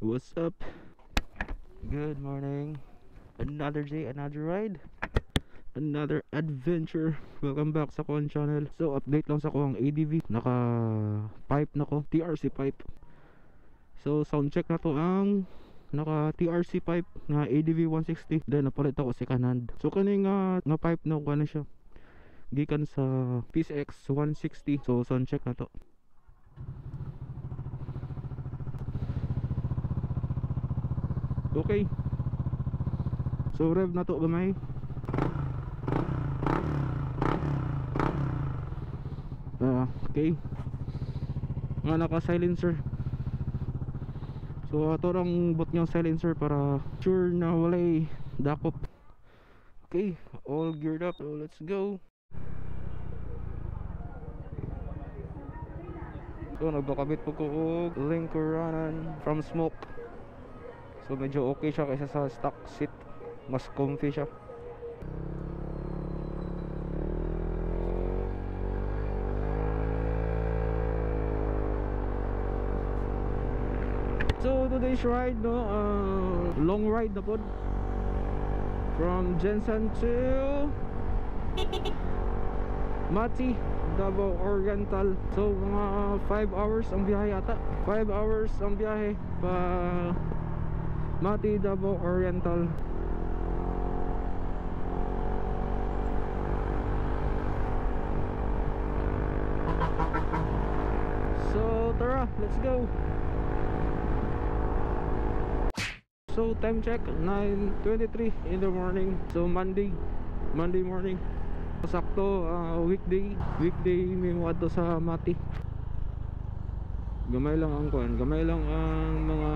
What's up? Good morning. Another day, another ride, another adventure. Welcome back sa Kuan channel. So update lang sa kuang ADV. Naka pipe na ko, TRC pipe. So sound check na to ang naka TRC pipe nga ADV 160. Then napalit ako second hand. So kani nga pipe na ko na siya. Gikan sa PCX 160. So sound check na to. Okay. So rev na to gamay. Okay. Nga naka silencer. So ato lang bot niyang silencer para sure na walay dakop. Okay, all geared up. So let's go. So nagbakabit po ko og lingkuranan from smoke. So medyo okay siya kaysa sa stock seat. Mas comfy siya. So today's ride, no, long ride na po. From Jensen to Mati, Davao Oriental. So mga 5 hours ang biyahe ata. 5 hours ang biyahe pa Mati, Davao Oriental. So tara, let's go. So time check 9:23 in the morning. So Monday morning. Sakto weekday may muadto sa Mati. Gamay lang ang kuan, gamay lang ang mga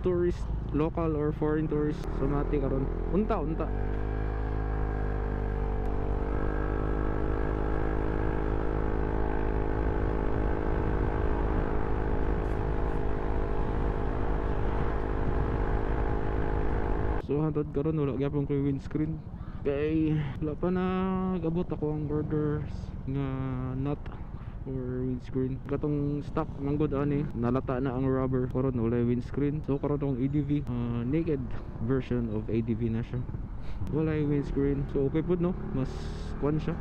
tourist, local or foreign tourists sa Mati karon. Unta. So hantod karon wala gyapon ko windscreen. Kay wala pa na gabot ako ang borders nga nut or windscreen. Katong stock manggod ani nalata na ang rubber karon wala windscreen. So karon tong ADV naked version of ADV na siya. Wala windscreen. So okay pud no, mas kuan siya.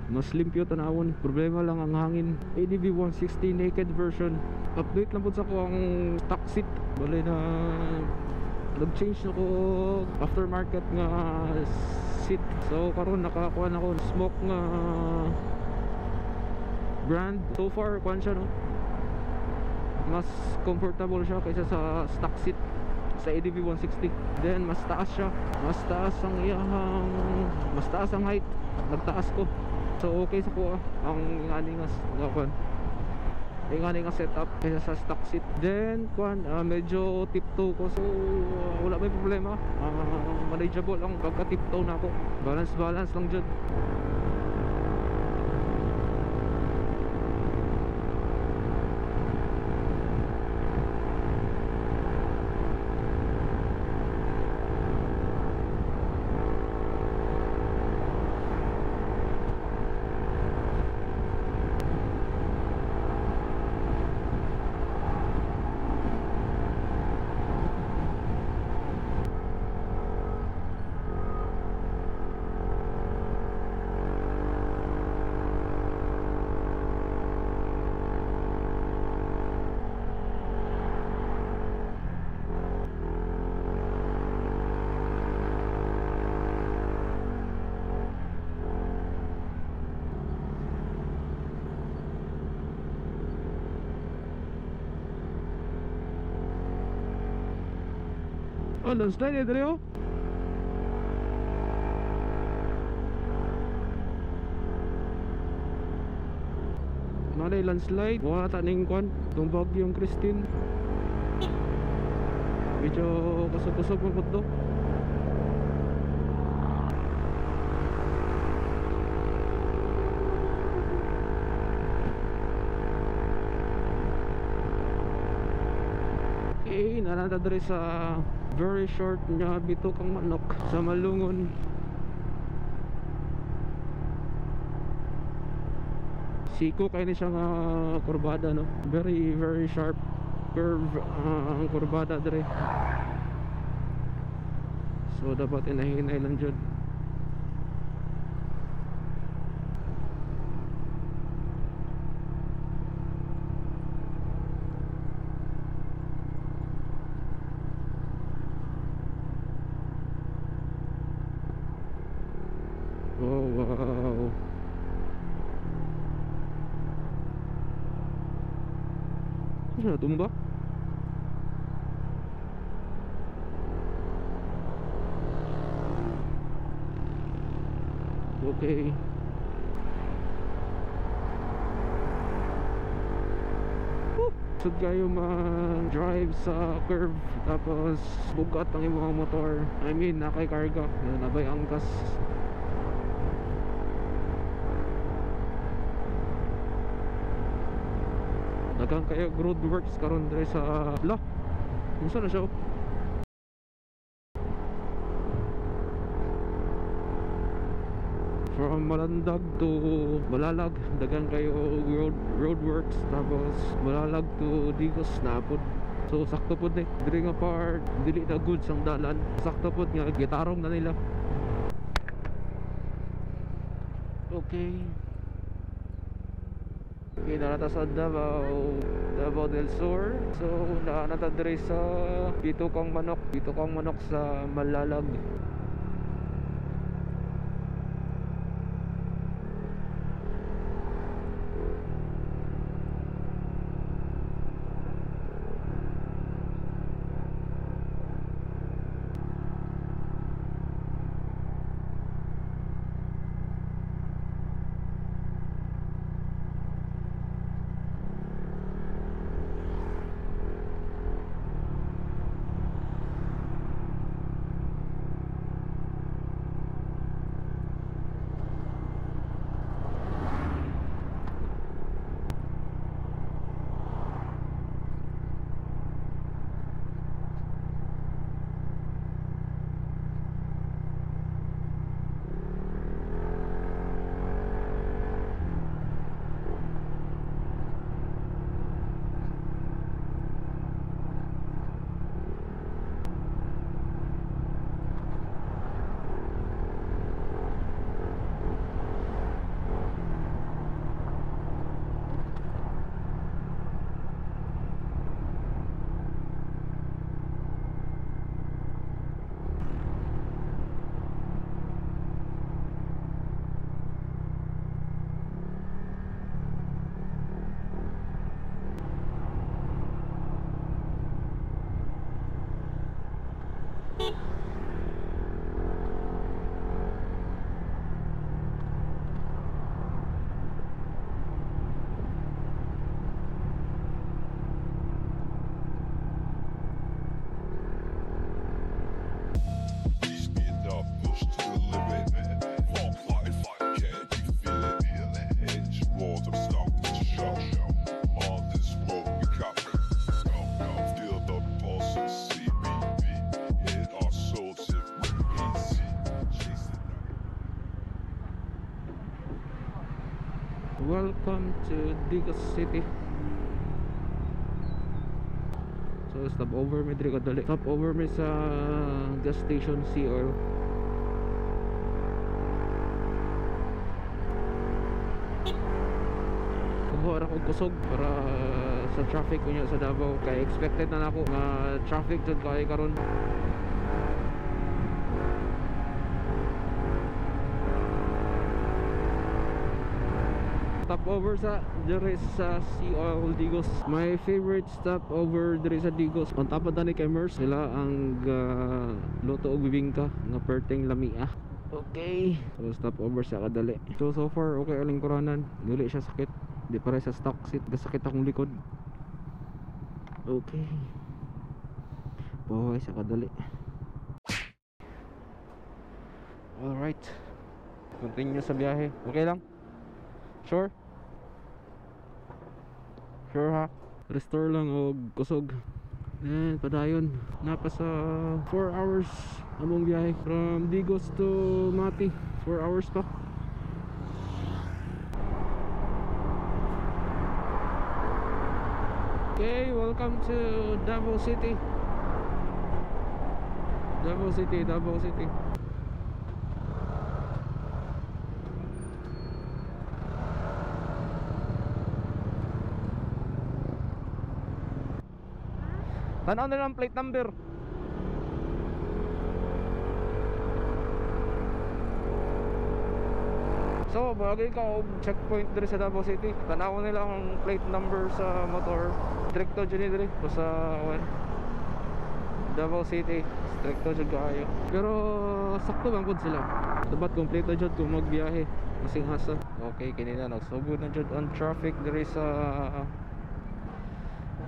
Mas limpyo tanawon. Problema lang ang hangin. ADV 160 naked version. Update lang pud sa ko ang stock seat. Bale na nag-change na ko aftermarket nga seat. So karon nakakuha na ko smoke nga brand. So far kuan siya no, mas comfortable siya kaysa sa stock seat sa ADV 160. Then mas taas siya, mas taas ang height. Nagtaas ko. So okay sa ko ang ingani nga kuan, ingani nga setup kaysa sa stock seat. Then kuan medyo tiptoe ko. So wala may problema. Manageable ang pagka tiptoe na ako. Balance lang dyan. Oh, landslide eh dali oh. Malay landslide. Wala taning kwan itong bagyong Christine. Medyo kusog-kusog mo po to. Okay, nanatadari sa very short nga bitok ang manok sa Malungon. Siko kay ni siya nga kurbada no. Very sharp. curve ang kurbada dire. So dapat inahinay lang dyan. Oh wow. Ano tumba? Okay. Sud kayo mag-drive sa curve tapos bugat ang imong motor. I mean, nakay karga, nabay angkas. Daghang kayo roadworks karon dire sa la. Unsa na siya? From Malandag to Malalag, daghang kayo roadworks, tapos Malalag to Digos napod. So sakto pod ni diri nga part dili na good sang dalan. Sakto pod nga gitarong na nila. Okay. Okay, narata sa Davao del Sur. So naanata diri sa Bitukang Manok sa Malalag. Welcome to Digos City. So stop over me diri kadali. Stop over me sa gas station Sea Oil. Kuha ra ko kusog para sa traffic kunya sa Davao. Kay expected na nako nga traffic jud kay karon. Stopover sa dire sa Sea Oil Digos. My favorite stopover dire sa Digos. On top of ni kay Mers nila ang luto og bibingka nga perting lamia. Okay. So stopover sa kadali. So far okay aling kuranan. Dili siya sakit. Di pare sa stock seat gasakit akong likod. Okay. Buhay sa kadali. Alright. Continue sa biyahe. Okay lang? Sure? Sure ha? Restore lang o kusog. Then padayon. Napa sa 4 hours among biyahe. From Digos to Mati. 4 hours pa. Okay, welcome to Davao City. Davao City, Davao City. Tanaw na lang plate number. So, bagay ka og checkpoint diri sa Davao City. Tanaw nila ang plate number sa motor. Direkto dyan diri sa Davao City. Direkto dyan kaayo. Pero sakto bang pud sila. Dapat kompleto dyan kung magbiyahe. Masing asa. Okay, kinina nagsugod na dyan on traffic diri sa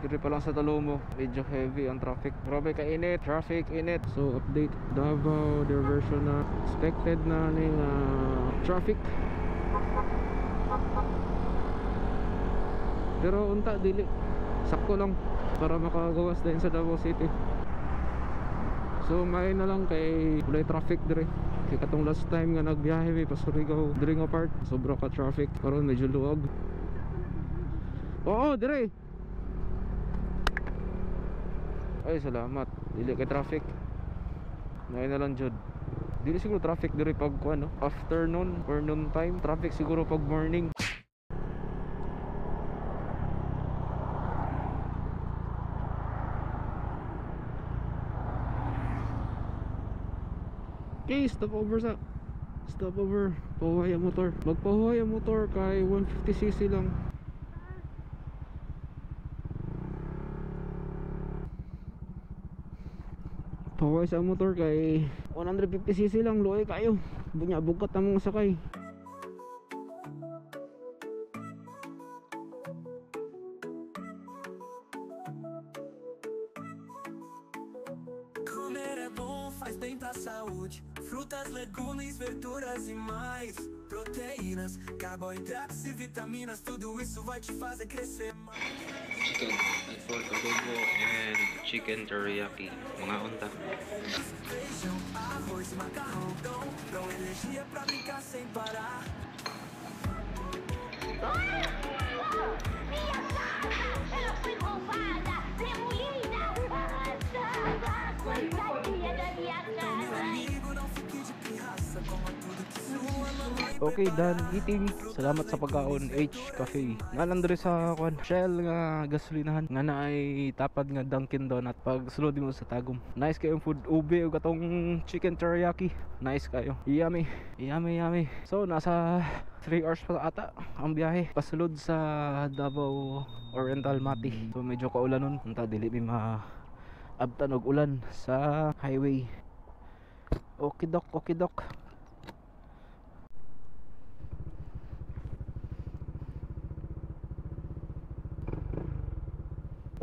diri pa lang sa Talomo. Medyo heavy ang traffic. Grabe ka init, traffic init. So update Davao diversion na expected na ning traffic. Pero unta dili. Sakto lang para makagawas din sa Davao City. So may na lang kay ulay traffic dire. Kaya katong last time nga nagbiyahe may Pasurigaw diri nga part, sobra ka traffic. Karon medyo luwag. Oo, dire. Ay salamat, dili kay traffic. May na lang jud. Dili siguro traffic dire pag ano, afternoon or noon time. Traffic siguro pag morning. Okay, stop over pahuhay ang motor. Magpahuhay ang motor kay 150cc lang. Pahuhay sa motor kay 150cc lang, luoy kayo. Bunya bukat ang mga sakay. Comer é bom, faz bem pra saúde. Frutas, legumes, verduras e mais. Proteínas, carboidratos e vitaminas. Tudo isso vai te fazer crescer mais. Chicken pork adobo and chicken teriyaki, mga unta. Feijão, arroz, macarrão, dão energia pra brincar sem parar. Minha casa, ela foi roubada, demolida. Coitadinha da minha Então, meu casa. amigo, não fique de pirraça. Coma tudo que sua mamãe Okay, done eating. Salamat sa pagkaon H Cafe. Nalandre sa kwan Shell nga gasolinahan nga naay tapad nga Dunkin Donut pag sulod mo sa Tagum. Nice kayo yung food. Ube ug atong chicken teriyaki. Nice kayo. Yummy. Yummy, yummy. So nasa 3 hours pa ata ang biyahe pasulod sa Davao Oriental Mati. So medyo kaulan nun. Unta dili mi abtan og ulan sa highway. Okay dok, okay dok.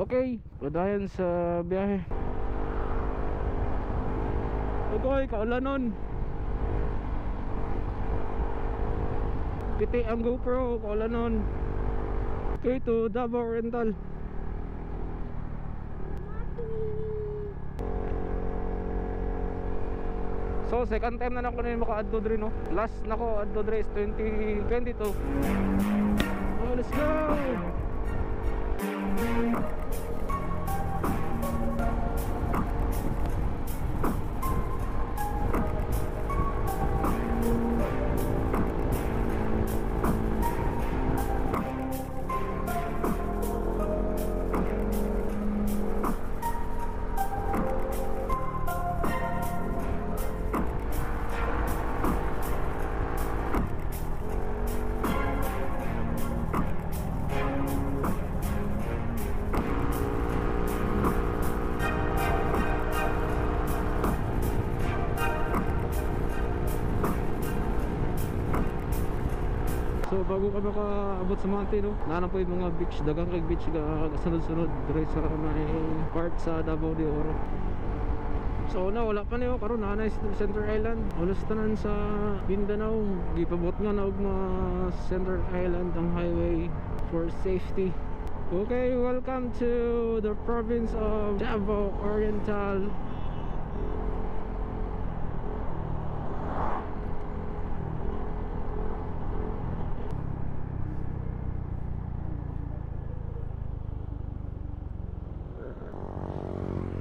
Okay, padayon sa biyahe. Okay, kaulanon. Piti ang GoPro, kaulanon. Okay, to Davao Oriental. So, second time na ako na maka-adto dre, no? Last na ko adto dre is 2022. Oh, let's go! So bago ka makaabot sa Monte, no, naana po yung mga beach, dagang kay beach ga sunod-sunod dire sa may part sa Davao de Oro. So na wala pa niyo karon na Center Island. Ulos tanan sa Mindanao, gipabot nga na og mga Center Island ang highway for safety. Okay, welcome to the province of Davao Oriental.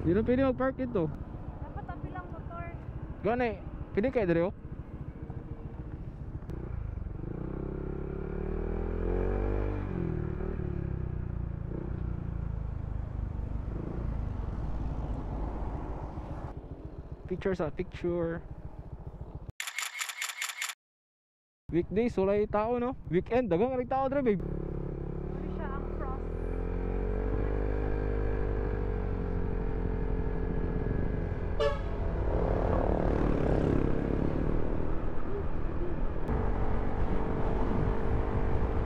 Di na pwede mag-park dito. Dapat tabi lang motor. Gani, pwede kayo dito? Picture sa picture. Weekdays, wala yung tao, no? Weekend, dagang ang tao dre, babe. Ano siya ang frost.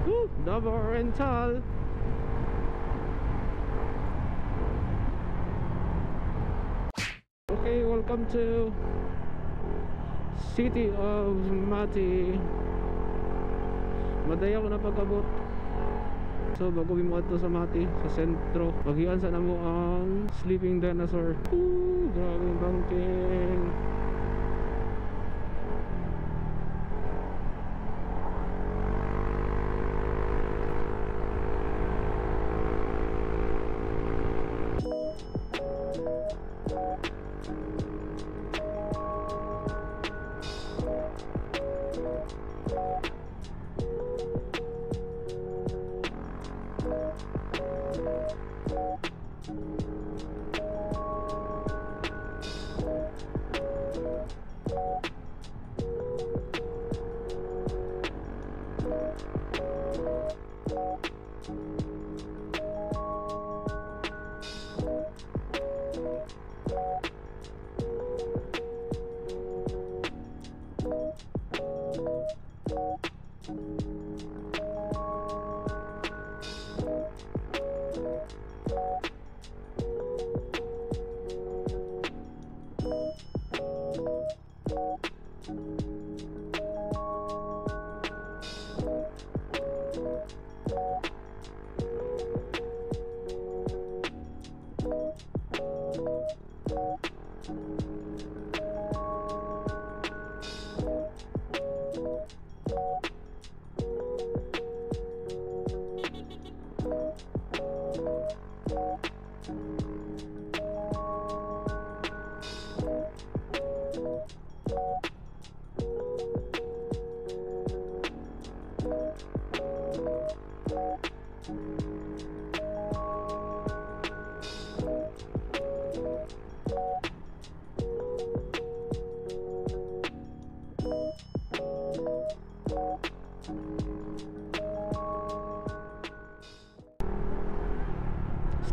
Woo! Double rental. Okay, welcome to City of Mati. Madaya ko na pag-abot. So bago mo ato sa Mati, sa sentro, magian sa namo ang Sleeping Dinosaur. Grabe yung bangking.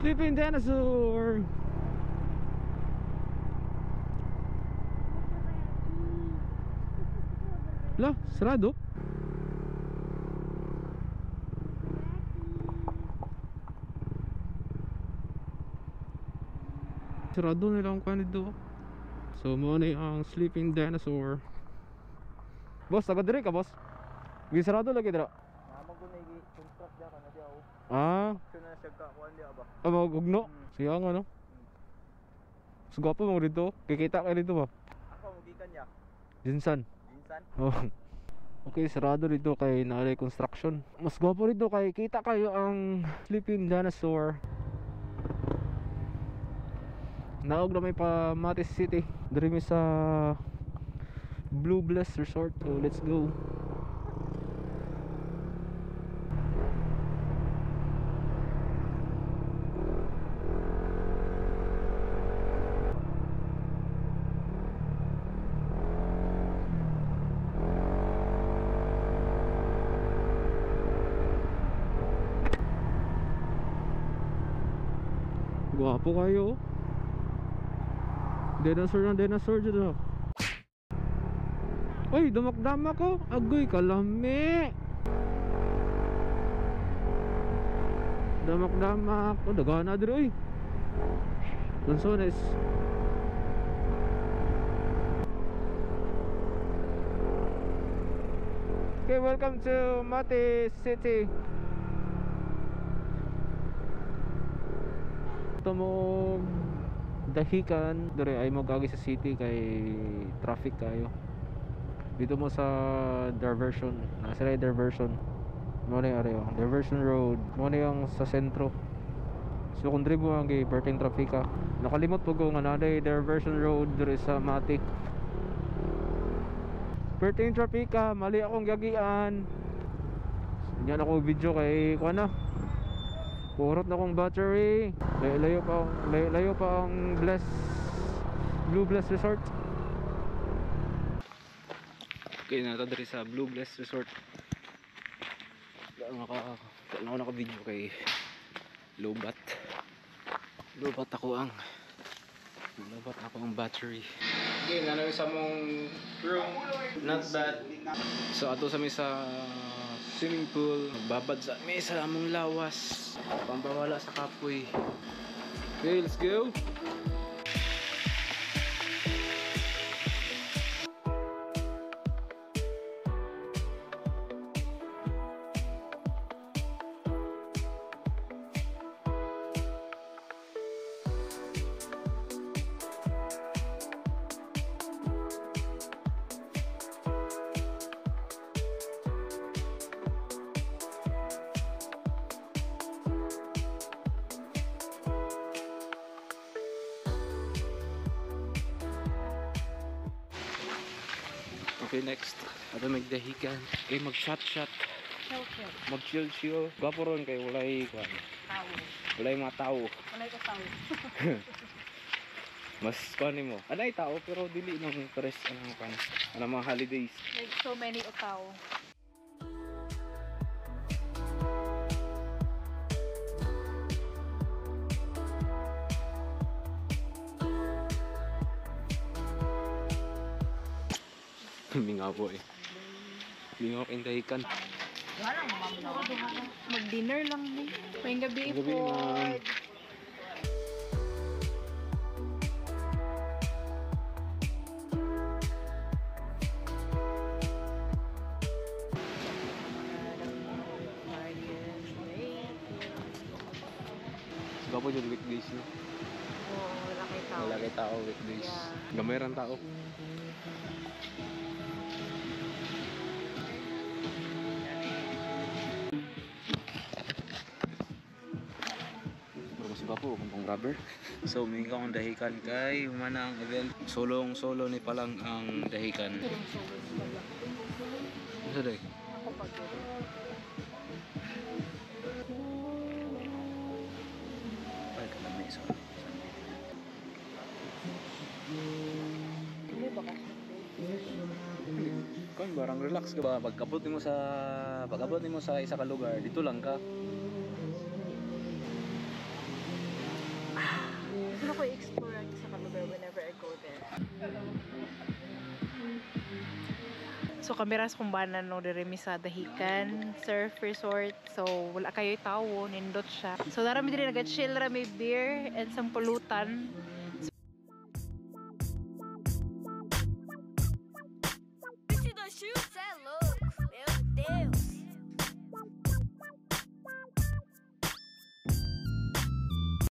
Sleeping Dinosaur. Lah, sarado. Sarado nila ang kanito. So mo na ang Sleeping Dinosaur. Boss, agad diri ka, boss. Gisarado lagi dira. Naman ko na-construct dyan ka na diya o. Ah, Ito na siya kakuan diya ba? magugno. Siya nga no. Sugapo mo dito. Kikita ka dito ba? Ako, magikan niya. Jinsan. Minsan. Oh. Okay, sarado dito kay Nalay Construction. Mas gwapo dito kay kita kayo ang Sleeping Dinosaur. Naog na may pa Matis City. Diri mi sa Blue Bless Resort. So let's go. Gwapo kayo. Dinosaur ng dinosaur dito. Uy, damak-damak ko. Agoy, kalami. Damak-damak. O, dagana dito, uy. Lansones. Okay, welcome to Mati City. Ito mo dahikan dire ay mo kagi sa city kay traffic kayo. Dito mo sa diversion, nasa diversion mo na yung diversion road mo na yung sa sentro. So kung dribo ang giperting trafika. Nakalimot po ko nga naday diversion road diri sa Matic. Perting trafika, mali akong gagian. Yan ako video kay kuan na. Purot na kong battery. Layo pa ang Blue Bless Resort. Okay na diri sa Blue Bless Resort. Wala ako naka-video kay lobat ako ang battery. Okay, nanawi sa mong room. Not bad. So ato sa misa swimming pool. Magbabad sa mesa among lawas. Pambawala sa kapoy. Okay, let's go. Okay, next. Ato magdahikan. Okay, mag-shot. Mag-chill. Gwapo ron kay walay kwan. Tao. Walay mga tao. Walay ka tao. Mas kwan mo. Anay tao pero dili nang pares anong kwan. Mga holidays. Like so many o tao. Mingaw po eh. Mingaw kayong dahikan. Mag-dinner lang din. May gabi Gabi, po. ma'am. Saka po yung weekdays no? Oo, wala kay tao. Wala kay tao weekdays. Yeah. Gamay ran tao. Mas gwapo kung rubber. So may akong dahikan kay humana ang event. Solo ni palang ang dahikan. Ano day? Ako pag Ay kalami sa. Hindi ba kasi? Kon barang relax ka ba pagabot nimo sa isa ka lugar dito lang ka. Gusto ko i-explore ang isa lugar whenever I go there. So kameras kumbanan no diri mi sa Dahican Surf Resort. So wala kayo tawo, nindot siya. So darami diri nag-chill ra may beer and some pulutan. Esse dois tios é louco, meu Deus.